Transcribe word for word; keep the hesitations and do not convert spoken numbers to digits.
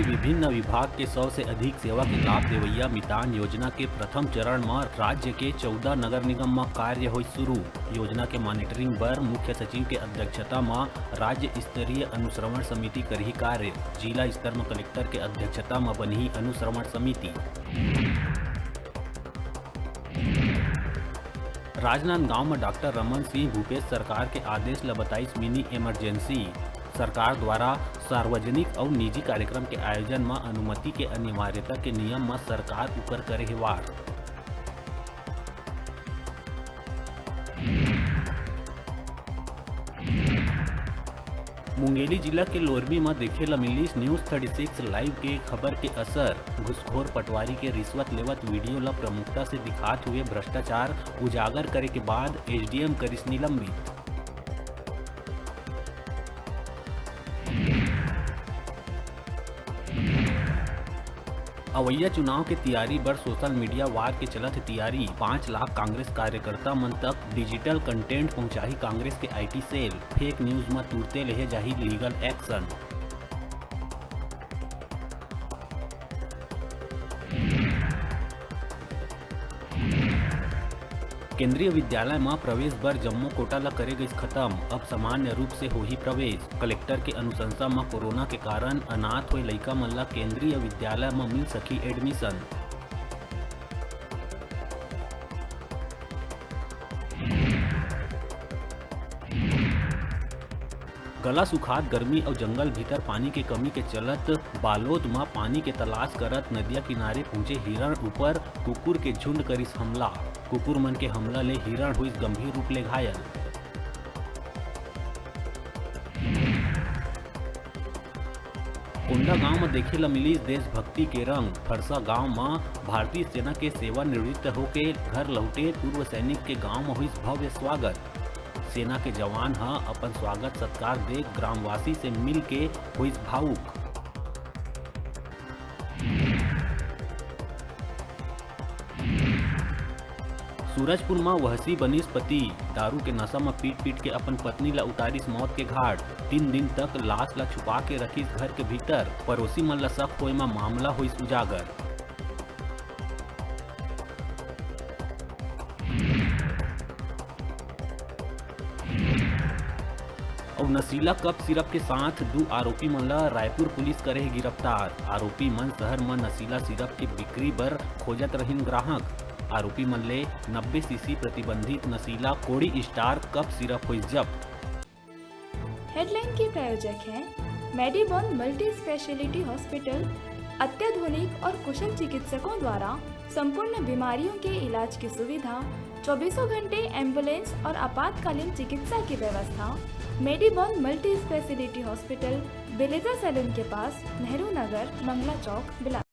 विभिन्न विभाग के सौ से अधिक सेवा के लाभ देवइया मितान योजना के प्रथम चरण म राज्य के चौदह नगर निगम म कार्य होइस शुरू। योजना के मॉनिटरिंग बर मुख्य सचिव के अध्यक्षता म राज्य स्तरीय अनुश्रवण समिति करही कार्य। जिला स्तर म कलेक्टर के अध्यक्षता म बनही अनुश्रवण समिति। राजनांदगांव म डॉक्टर रमन सिंह भूपेश सरकार के आदेश ल बताइस मिनी इमरजेंसी। सरकार द्वारा सार्वजनिक अउ निजी कार्यक्रम के आयोजन म अनुमति के अनिवार्यता के नियम म सरकार उपर करे हे वार। मुंगेली जिला के लोरमी म देखे ल मिलिस News Thirty Six Live के खबर के असर। घुसखोर पटवारी के रिश्वत लेवत वीडियो ल प्रमुखता से दिखात हुए भ्रष्टाचार उजागर करे के बाद एसडीएम करिस निलंबित। अवइया चुनाव के तियारी बर सोशल मीडिया वार के चलत हे तियारी। पाँच लाख कांग्रेस कार्यकर्ता मन तक डिजिटल कंटेंट पहुंचाही कांग्रेस के आईटी सेल। फेक न्यूज म तुरते लेहे जाही लीगल एक्शन। केंद्रीय विद्यालय म प्रवेश बर जम्मो कोटा ल करे गइस खत्म, अब सामान्य रूप से होही प्रवेश। कलेक्टर के अनुशंसा म कोरोना के कारण अनाथ होए लइका मन ल केंद्रीय विद्यालय म मिल सकही एडमिशन। गला सुखात गर्मी अउ जंगल भीतर पानी के कमी के चलत बालोद म पानी के तलाश करत नदिया किनारे पहुंचे हिरण ऊपर कुकुर के झुंड करिस हमला। कुकुर मन के हमला ले हिरण होइस गंभीर रूप ले घायल। कोंडागांव म देखे ल मिलिस देशभक्ति के रंग। फरसा गांव म भारतीय सेना के सेवानिवृत्त होके घर लहुटे पूर्व सैनिक के गांव म होइस भव्य स्वागत। सेना के जवान ह अपन स्वागत सत्कार देख ग्रामवासी से मिल के होइस भावुक। सूरजपुर म वहसी बनिस पति, दारू के नशा म पीट-पीट के अपन पत्नी ल उतारिस मौत के घाट। तीन दिन तक लाश ल छुपा के रखिस घर के भीतर। पड़ोसी मन ल शक होए म मामला होइस उजागर। अउ नशीला कफ सिरप के साथ दू आरोपी मन ल रायपुर पुलिस करे हे गिरफ्तार। आरोपी मन शहर म नशीला सिरप के बिक्री बर खोजत रहिन ग्राहक। आरोपी मन ले नब्बे सीसी प्रतिबंधित नशीला कोड़ी स्टार कफ सिरप होइस जब्त। हेडलाइन के प्रायोजक हैं मेडीबॉन मल्टी स्पेशलिटी हॉस्पिटल। अत्याधुनिक और कुशल चिकित्सकों द्वारा संपूर्ण बीमारियों के इलाज की सुविधा, चौबीसों घंटे एम्बुलेंस और आपातकालीन चिकित्सा की व्यवस्था। मेडीबॉन मल्टी स्पेशलिटी हॉस्पिटल, बेलेजा सैलून के पास, नेहरू नगर, मंगला चौक, बिलासपुर।